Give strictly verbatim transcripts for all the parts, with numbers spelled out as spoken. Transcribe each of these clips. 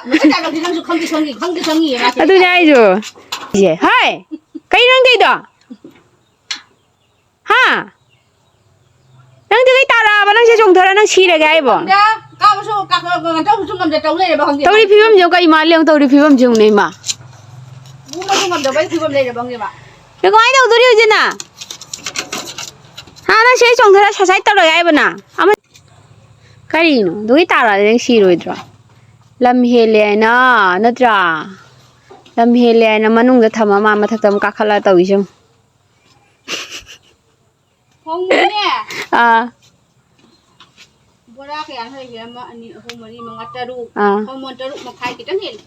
ꯃꯁꯤ ꯇꯥꯔꯛꯇꯤ ꯅꯪꯁꯨ ꯈꯪꯗꯤ ꯈꯪꯉꯤ, ꯈꯪꯗꯤ ꯈꯪꯉꯤ, ꯃꯥꯁꯦ꯫ ꯑꯗꯨꯅꯦ ꯍꯥꯏꯁꯨ꯫ ꯏꯁꯦ, ꯍꯥꯏ! ꯀꯩꯅꯣ ꯅꯪ ꯇꯧꯔꯤꯗꯣ? ꯍꯥ? ꯅꯪꯗꯤ ꯀꯩ ꯇꯥꯔꯛꯑꯕ? ꯅꯪ ꯁꯤ ꯆꯣꯡꯊꯔ ꯅꯪ ꯁꯤꯔꯒꯦ ꯍꯥꯏꯕꯣ? ꯈꯪꯗꯦ, ꯀꯥꯕꯁꯨ ꯀꯥ-, ꯀꯥ-, ꯀꯥ-, ꯇꯧꯕꯁꯨ ꯉꯝꯗ ꯇꯧ ꯂꯩꯔꯕ ꯈꯪꯗꯦ꯫ ꯇꯧꯔꯤ ꯐꯤꯕꯝꯁꯦ ꯀꯩ ꯃꯥꯜꯂꯦ ꯌꯦꯡꯉꯨ, ꯇꯧꯔꯤ ꯐꯤꯕꯝꯁꯦ ꯌꯦꯡꯉꯨꯅꯦ, ꯏꯃꯥ꯫ ꯃꯨꯕꯁꯨ ꯉꯝꯗꯕꯒꯤ ꯐꯤꯕꯝ ꯂꯩꯔꯕ ꯈꯪꯗꯦꯕ꯫ ꯑꯗꯣ ꯀꯃꯥꯏꯅ ꯇꯧꯗꯣꯔꯤ ꯍꯧꯖꯤꯛ ꯅꯪ? ꯍꯥ, ꯅꯪ ꯁꯤ ꯆꯣꯡꯊꯔ suicide ꯇꯧꯔꯒꯦ ꯍꯥꯏꯕ ꯅꯪ? ꯑꯃ ꯀꯔꯤꯅꯣ? ꯑꯗꯨꯒꯤ ꯇꯥꯔꯛꯑꯗꯤ ꯅꯪ ꯁꯤꯔꯣꯏꯗ꯭ꯔꯣ? ꯂꯝ ꯍꯦꯜꯂꯦ ꯍꯥꯏꯅ, ꯅꯠꯇ꯭ꯔꯥ? ꯂꯝ ꯍꯦꯜꯂꯦ ꯍꯥꯏꯅ ꯃꯅꯨꯡꯗ ꯊꯝꯃ ꯃꯥ ꯃꯊꯛꯇ ꯑꯃꯨꯛ ꯀꯥꯈꯠꯂ ꯇꯧꯔꯤꯁꯦ ꯌꯦꯡꯉꯨ꯫ ꯈꯣꯡꯅꯦ꯫ ꯑꯥ꯫ ꯕꯣꯔꯥ ꯀꯌꯥ ꯂꯩꯒꯦ? ꯑꯃ, ꯑꯅꯤ, ꯑꯍꯨꯝ, ꯃꯔꯤ, ꯃꯉꯥ, ꯇꯔꯨꯛ꯫ ꯑꯥ꯫ ꯃꯣꯟ ꯇꯔꯨꯛ ꯃꯈꯥꯏ ꯈꯤꯇꯪ ꯍꯦꯜꯂꯦ꯫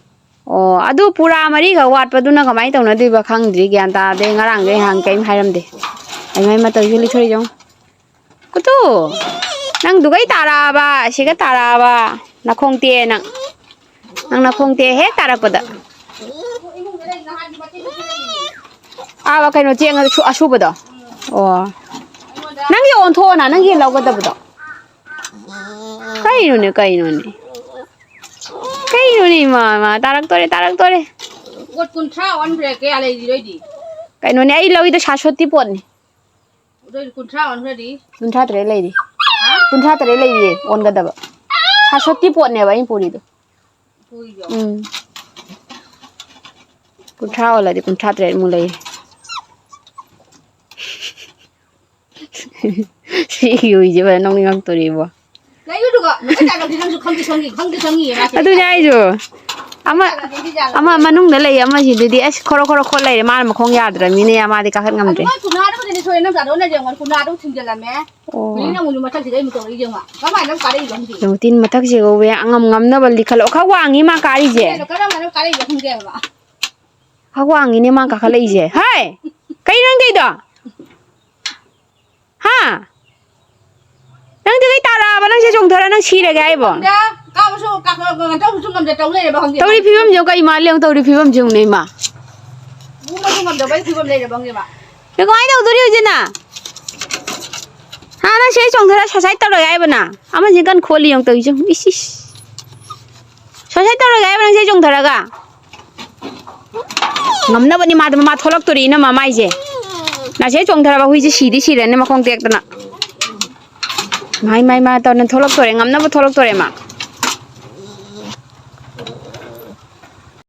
ꯑꯣ, ꯑꯗꯨ ꯄꯨꯔꯥ ꯃꯔꯤꯈꯛ ꯋꯥꯠꯄꯗꯨꯅ ꯀꯃꯥꯏꯅ ꯇꯧꯅꯗꯣꯏꯕ? ꯈꯪꯗ꯭ꯔꯤ, ꯒ꯭ꯌꯥꯟ ꯇꯥꯗꯦ꯫ ꯉꯔꯥꯡꯗꯩ ꯍꯥꯡ ꯀꯔꯤꯝ ꯍꯥꯏꯔꯝꯗꯦ꯫ ꯑꯩ ꯃꯥꯏ ꯃꯇꯧꯁꯤ ꯂꯤꯊꯣꯔꯛꯏꯁꯦ ꯌꯦꯡꯉꯨ꯫ ꯀꯨꯇꯨ! ꯅꯪꯗꯨꯒꯩ ꯇꯥꯔꯛꯑꯕ, ꯁꯤꯒ ꯇꯥꯔꯛꯑꯕ꯫ ꯅꯈꯣꯡ ꯇꯦꯛꯑꯦ ꯅꯪ꯫ ꯅꯪ ꯅꯈꯣꯡ ꯇꯦꯛꯑꯦ ꯍꯦꯛ ꯇꯥꯔꯛꯄꯗ꯫ ꯑꯥ, ꯀꯩꯅꯣ, ꯆꯦꯡ ꯑꯁꯨ-, ꯑꯁꯨꯕꯗꯣ? ꯑꯣ꯫ ꯅꯪꯒꯤ ꯑꯣꯟꯊꯣꯛꯑꯣꯅ, ꯅꯪꯒꯤ ꯂꯧꯒꯗꯕꯗꯣ꯫ ꯀꯩꯅꯣꯅꯦ, ꯀꯩꯅꯣꯅꯦ? ꯀꯩꯅꯣꯅꯦ, ꯏꯃꯥ, ꯏꯃꯥ, ꯇꯥꯔꯛꯇꯣꯔꯦ, ꯇꯥꯔꯛꯇꯣꯔꯦ꯫ ꯄꯣꯠ ꯀꯨꯟꯊ꯭ꯔꯥ ꯑꯣꯟꯈ꯭ꯔꯦ, ꯀꯌꯥ ꯂꯩꯔꯤꯔꯣꯏꯗꯤ? ꯀꯩꯅꯣꯅꯦ, ꯑꯩ ꯂꯧꯏꯗꯣ ꯁꯥꯁꯣꯠꯇꯤ ꯄꯣꯠꯅꯤ꯫ ꯑꯗꯨ ꯑꯣꯏꯗꯤ ꯀꯨꯟꯊ꯭ꯔꯥ ꯑꯣꯟꯈ꯭ꯔꯗꯤ? ꯀꯨꯟꯊ꯭ꯔꯥ ꯇꯔꯦꯠ ꯂꯩꯔꯤ꯫ ꯍꯥ? ꯀꯨꯟꯊ꯭ꯔꯥ ꯇꯔꯦꯠ ꯂꯩꯔꯤꯌꯦ ꯑꯣꯟꯒꯗꯕ꯫ ꯁꯥꯁꯣꯠꯇꯤ ꯄꯣꯠꯅꯦꯕ ꯑꯩꯅ ꯄꯨꯔꯤꯗꯣ꯫ ꯄꯨꯔꯤꯗꯣ? ꯎꯝ꯫ ꯀꯨꯟꯊ꯭ꯔꯥ ꯑꯣꯜꯂꯗꯤ ꯀꯨꯟꯊ꯭ꯔꯥ ꯇꯔꯦꯠꯃꯨꯛ ꯂꯩꯔꯤ꯫ ꯁꯤꯒꯤ ꯍꯨꯏꯁꯦ ꯐꯖꯅ ꯅꯣꯛꯅꯤꯡꯉꯛꯇꯣꯔꯤꯕꯣ꯫ ꯂꯩꯌꯨꯗꯨꯒ, ꯃꯁꯤ ꯇꯥꯔꯛꯇꯤ ꯅꯪꯁꯨ ꯈꯪꯗꯤ ꯈꯪꯉꯤ, ꯈꯪꯗꯤ ꯈꯪꯉꯤ, ꯃꯥꯁꯦ꯫ ꯑꯗꯨꯅꯦ ꯍꯥꯏꯁꯨ꯫ ꯑꯃ, ꯇꯥꯔꯛꯇꯤ ꯖꯥꯠꯂ? ꯑꯃ ꯃꯅꯨꯡꯗ ꯂꯩ ꯑꯃꯁꯤꯗꯨꯗꯤ ꯑꯁ ꯈꯣꯔꯣ ꯈꯣꯔꯣ ꯈꯣꯠ ꯂꯩꯔꯦ, ꯃꯥꯅ ꯃꯈꯣꯡ ꯌꯥꯗ꯭ꯔꯕꯅꯤꯅ ꯃꯥꯗꯤ ꯀꯥꯈꯠ ꯑꯗꯨ ꯉꯝꯗ꯭ꯔꯦ꯫ ꯃꯥ ꯀꯨꯅꯥꯗꯕꯨꯗꯤ ꯁꯣꯏꯔꯦ, ꯅꯪ ꯇꯥꯗꯧꯅ ꯌꯦꯡꯉꯣ, ꯀꯨꯅꯥꯗꯨ ꯊꯤꯡꯖꯤꯜꯂꯝꯃꯦ꯫ ꯑꯣ꯫ ꯍꯧꯖꯤꯛꯅ ꯑꯃꯨꯛ ꯃꯊꯛꯁꯤꯗ ꯑꯃꯨꯛ ꯇꯧꯔꯛꯏꯁꯦ ꯌꯦꯡꯉꯣ꯫ ꯀꯃꯥꯏꯅ ꯑꯃꯨꯛ ꯀꯥꯔꯛꯏꯅꯣ ꯈꯪꯗꯦ꯫ ꯌꯦꯡꯉꯣ, ꯇꯤꯟ ꯃꯊꯛꯁꯤꯒ ꯎꯕ ꯌꯥ-, ꯑꯉꯝ ꯉꯝꯅꯕ ꯂꯤꯈꯠꯂꯣ꯫ ꯈꯔ ꯋꯥꯡꯉꯤ ꯃꯥ ꯀꯥꯔꯤꯁꯦ꯫ ꯀꯩꯅꯣ, ꯀꯔꯝ ꯍꯥꯏꯅ ꯀꯥꯔꯛꯏꯅꯣ ꯈꯪꯗꯦ ꯍꯥꯏꯕ꯫ ꯈꯔ ꯋꯥꯡꯉꯤꯅꯦ ꯃꯥ ꯀꯥꯈꯠꯂꯛꯏꯁꯦ꯫ ꯍꯥꯏ! ꯀꯩꯅꯣ ꯅꯪ ꯇꯧꯔꯤꯗꯣ? ꯍꯥ? ꯅꯪꯗꯤ ꯀꯩ ꯇꯥꯔꯛꯑꯕ? ꯅꯪ ꯁꯤ ꯆꯣꯡꯊꯔ ꯅꯪ ꯁꯤꯔꯒꯦ ꯍꯥꯏꯕꯣ? ꯈꯪꯗꯦ, ꯀꯥꯕꯁꯨ ꯀꯥ-, ꯀꯥ-, ꯀꯥ-, ꯇꯧꯕꯁꯨ ꯉꯝꯗ ꯇꯧ ꯂꯩꯔꯕ ꯈꯪꯗꯦ꯫ ꯇꯧꯔꯤ ꯐꯤꯕꯝꯁꯦ ꯌꯦꯡꯉꯨ, ꯀꯩ ꯃꯥꯜꯂꯦ ꯌꯦꯡꯉꯨ, ꯇꯧꯔꯤ ꯐꯤꯕꯝꯁꯦ ꯌꯦꯡꯉꯨꯅꯦ, ꯏꯃꯥ꯫ ꯃꯨꯕꯁꯨ ꯉꯝꯗꯕꯒꯤ ꯐꯤꯕꯝ ꯂꯩꯔꯕ ꯈꯪꯗꯦꯕ꯫ ꯑꯗꯣ ꯀꯃꯥꯏꯅ ꯇꯧꯗꯣꯔꯤ ꯍꯧꯖꯤꯛ ꯅꯪ? ꯍꯥ, ꯅꯪ ꯁꯤ ꯆꯣꯡꯊꯔ suicide ꯇꯧꯔꯒꯦ ꯍꯥꯏꯕ ꯅꯪ? ꯑꯃꯁꯤ ꯀꯟꯅ ꯈꯣꯠꯂꯤ ꯌꯦꯡꯉꯨ ꯇꯧꯔꯤꯁꯦ ꯌꯦꯡꯉꯨ, ꯏꯁ, ꯏꯁ꯫ ꯁꯤ ꯇꯧꯔꯒꯦ ꯍꯥꯏꯕ ꯅꯪ ꯁꯤ ꯆꯣꯡꯊꯔꯒ? ꯉꯝꯅꯕꯅꯤ ꯃꯥꯗꯣ, ꯃꯃꯥ ꯊꯣꯛꯂꯛꯇꯣꯔꯤ ꯏꯅꯝꯃ ꯃꯥꯏꯁꯦ꯫ ꯅꯁꯦ ꯆꯣꯡꯊꯔꯕ ꯍꯨꯏꯁꯦ ꯁꯤꯗꯤ ꯁꯤꯔꯅꯤ ꯃꯈꯣꯡ ꯇꯦꯛꯇꯅ꯫ ꯃꯥꯏ, ꯃꯥꯏ, ꯃꯥ ꯇꯧꯅ ꯊꯣꯛꯂꯛꯇꯣꯔꯦ, ꯉꯝꯅꯕ ꯊꯣꯛꯂꯛꯇꯣꯔꯦ ꯃꯥ꯫